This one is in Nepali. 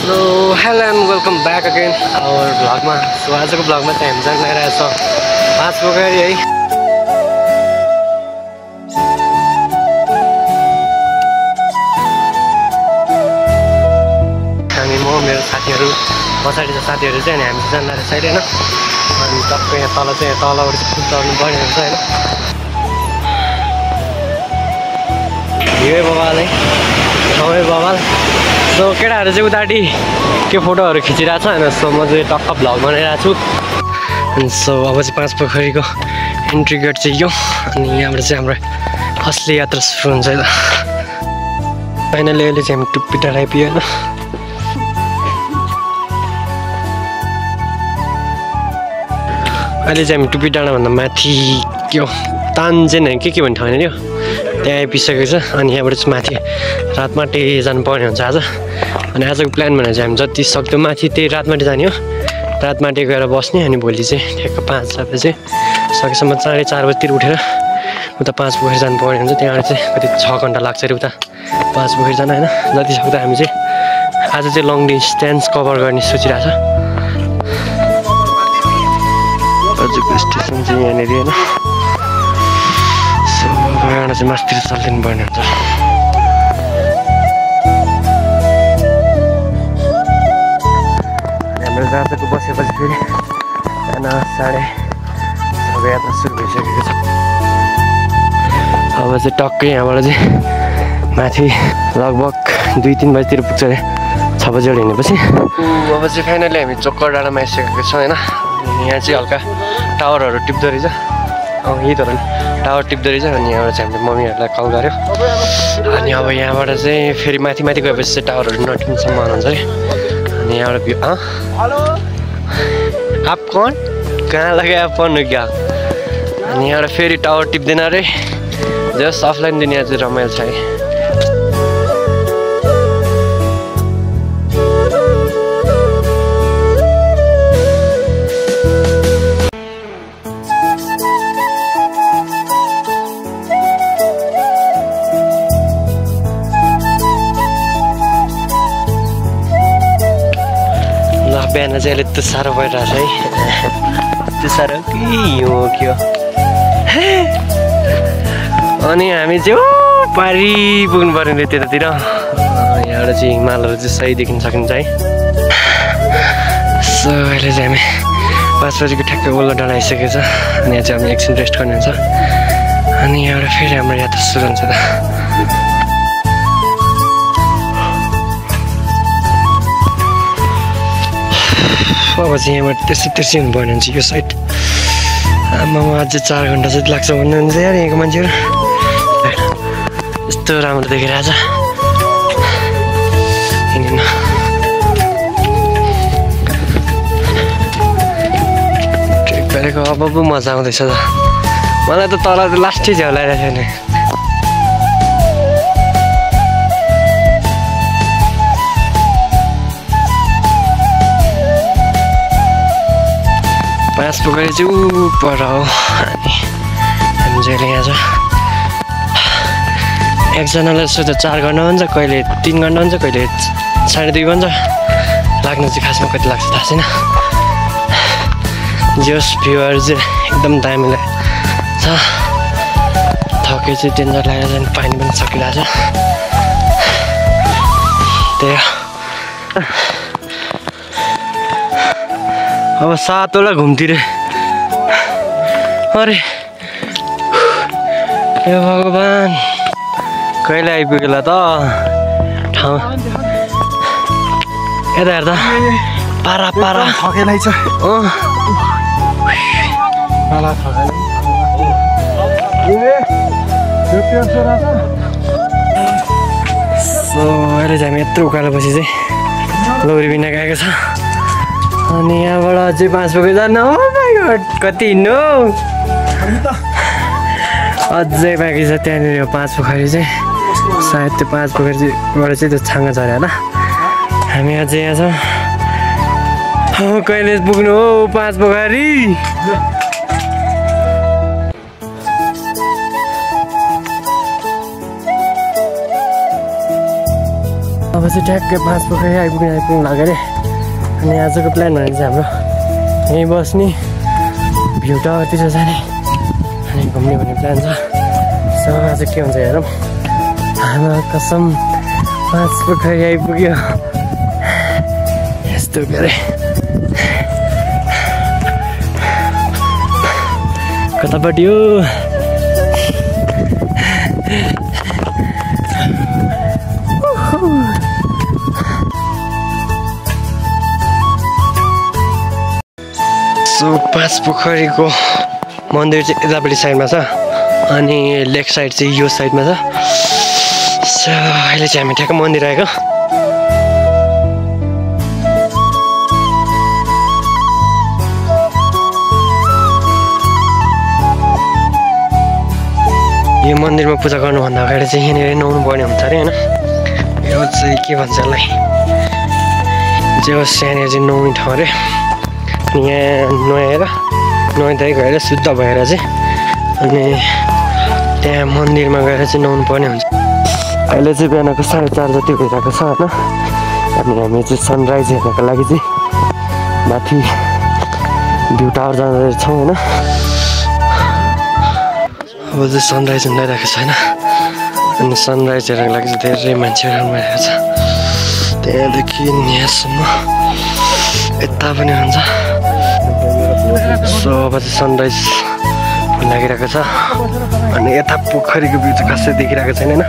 So hello and welcome back again our vlog ma. So आजको vlog मा चाहिँ हामी जान लागिरहेको छौं 5 पोखरी है। हामी म मेरो साथीहरु पछाडी चाहिँ साथीहरु चाहिँ अनि हामी जान लागिरहेको साइड हैन। अनि टक्कै यहाँ तल चाहिँ तलबाट चाहिँ चढ्नु पर्ने हुन्छ हैन। यो बबाले सबै बबाल। सो केटाहरु चाहिँ उताटी के फोटोहरु खिचिरहेछ हैन। सो म चाहिँ टक्क भ्लग बनाइरहेको छु। अनि सो अब चाहिँ 5 पोखरीको एन्ट्री गेट चाहिँ यो। अनि यहाँबाट चाहिँ हाम्रो असली यात्रा सुरु हुन्छ हैन। फाइनली अहिले चाहिँ हामी टुप्पी डाँडा आइपुग्यो हैन। अहिले चाहिँ हामी टुप्पी डाँडा भन्दा माथि के हो तानजेन के भन्ने ठाउँ हैन यो त्यहाँ आइपुगिसकेको छ। अनि यहाँबाट चाहिँ माथि रातमाटे जानुपर्ने हुन्छ आज। अनि आजको प्लान भनेर चाहिँ हामी जति सक्दो माथि त्यही रातमाटे जाने हो। रातमाटे गएर बस्ने अनि भोलि चाहिँ ठ्याक्क 5 बजे सकेसम्म 4:30 बजीतिर उठेर उता 5 पोखरी जानुपर्ने हुन्छ। त्यहाँबाट चाहिँ कति 6 घन्टा लाग्छ अरे उता 5 पोखरी जान हैन। जति सक्दो हामी चाहिँ आज चाहिँ लङ डिस्टेन्स कभर गर्ने सोचिरहेछ। हजुरको स्टेसन चाहिँ यहाँनिर हैन। सो यहाँ चाहिँ मास्तिर चल्दिनु पर्ने हुन्छ। हाम्रो रातको बसेपछि फेरि बिहान 6:30 यात्रा सुरु भइसकेको छ। अब चाहिँ टक्कै यहाँबाट चाहिँ माथि लगभग 2-3 बजीतिर पुग्छ अरे 6 बजी हिँडेपछि। अब चाहिँ फाइनली हामी चोक्कर डाँडामा आइसकेको छौँ होइन। यहाँ चाहिँ हल्का टावरहरू टिप्दो रहेछ। यही त हो नि टावर टिप्दो रहेछ। अनि यहाँबाट चाहिँ हामीले मम्मीहरूलाई कल गऱ्यो। अनि अब यहाँबाट चाहिँ फेरि माथि गएपछि चाहिँ टावरहरू नटिप्नुसम्म हुन्छ अरे। अनि यहाँबाट भ्यू आप कौन कहाँ लगे आप कौन हो क्या। अनि यहाँबाट फेरि टावर टिप्दैन अरे। जस्ट अफलाइन दुनियाँ चाहिँ रमाइलो छ है। बिहान चाहिँ अहिले तुसारो भइरहेछ है। तुसारो कि हिउँ हो कि हो। अनि हामी चाहिँ पारी पुग्नु पर्ने रे त्यतातिर। यहाँबाट चाहिँ हिमालहरू चाहिँ सही देखिन सकिन्छ है। सो अहिले चाहिँ हामी 5 बजीको ठ्याक्कै ओल्लो डाँडा आइसकेको छ। अनि यहाँ चाहिँ हामी एकछिन रेस्ट गर्ने हुन्छ। अनि यहाँबाट फेरि हाम्रो यात्रा सुरु हुन्छ त। अब चाहिँ यहाँबाट त्यसै हुनुपर्ने हुन्छ यो साइड। आमामा अझै 4 घन्टा जति लाग्छ भन्नुहुन्छ यार यहाँको मान्छेहरू। यस्तो राम्रो देखिरहेछ। हिँड्न ट्रेक गरेको अब मजा आउँदैछ त। मलाई त तल लास्टै झ्याउ लगाइरहेको थियो नि। पाँच पोखरी चाहिँ पर हो। अनि हामी चाहिँ यहाँ छ एकजनालाई सोध्दा 4 घन्टा हुन्छ, कहिले 3 घन्टा हुन्छ, कहिले 2.5 हुन्छ। लाग्नु चाहिँ खासमा कति लाग्छ थाहा छैन। जस भ्यूहरू चाहिँ एकदम दामी छ। थकै चाहिँ डेन्जर लागेर जाने पानी पनि सकिरहेछ। त्यही अब 7 वटा घुमतिर। अरे हे भगवान कहिले आइपुग्यो त ठाउँ। यता हेर्दा पारा पारा थकेलाई छ। अहिले चाहिँ हामी यत्रो उकालोपछि चाहिँ लौरी बिना गएको छ। अनि यहाँबाट अझै 5 पोखरी जानु। ओ माइ गॉड कति हिँड्नु अझै बाँकी छ। त्यहाँनिर 5 पोखरी चाहिँ सायद त्यो 5 पोखरीबाट चाहिँ त्यो छाङ्गा झऱ्यो होला। हामी अझै यहाँ छौँ। कहिले पुग्नु हो 5 पोखरी। अब अब चाहिँ ठ्याक्कै 5 पोखरी आइपुग्नु लाग्यो अरे। अनि आजको प्लान भनेको चाहिँ हाम्रो यहीँ बस्ने, भ्यू टावरतिर जाने अनि घुम्ने भन्ने प्लान छ। सो आज के हुन्छ हेरौँ। आमा कसम 5 पोखरी आइपुग्यो। यस्तो गरे कतापट्टि हो? सो 5 पोखरीको मन्दिर चाहिँ यतापट्टि साइडमा छ अनि लेफ्ट साइड चाहिँ यो साइडमा छ। सो अहिले चाहिँ हामी ठ्याक्क मन्दिर आएको। यो मन्दिरमा पूजा गर्नुभन्दा अगाडि चाहिँ यहाँनिर नुहाउनु पर्ने हुन्छ अरे होइन। यो चाहिँ के भन्छ यसलाई, जे होस् यहाँनिर चाहिँ नुहाउने ठाउँ अरे। यहाँ नुहाइधुवाइ गएर शुद्ध भएर चाहिँ अनि त्यहाँ मन्दिरमा गएर चाहिँ नुहाउनु पर्ने हुन्छ। अहिले चाहिँ बिहानको 4:30 जति भइरहेको छ होइन। अनि हामी चाहिँ सनराइज हेर्नको लागि चाहिँ माथि भ्यू टावर जाँदैछौँ होइन। अब चाहिँ सनराइज हुँदैरहेको छ होइन। अनि सनराइज हेर्नको लागि चाहिँ धेरै मान्छेहरू आइरहेको छ। त्यहाँदेखि यहाँसम्म यता पनि हुन्छ। सो अब चाहिँ सनराइज लागिरहेको छ। अनि यता पोखरीको भ्यू चाहिँ खासै देखिरहेको छैन होइन।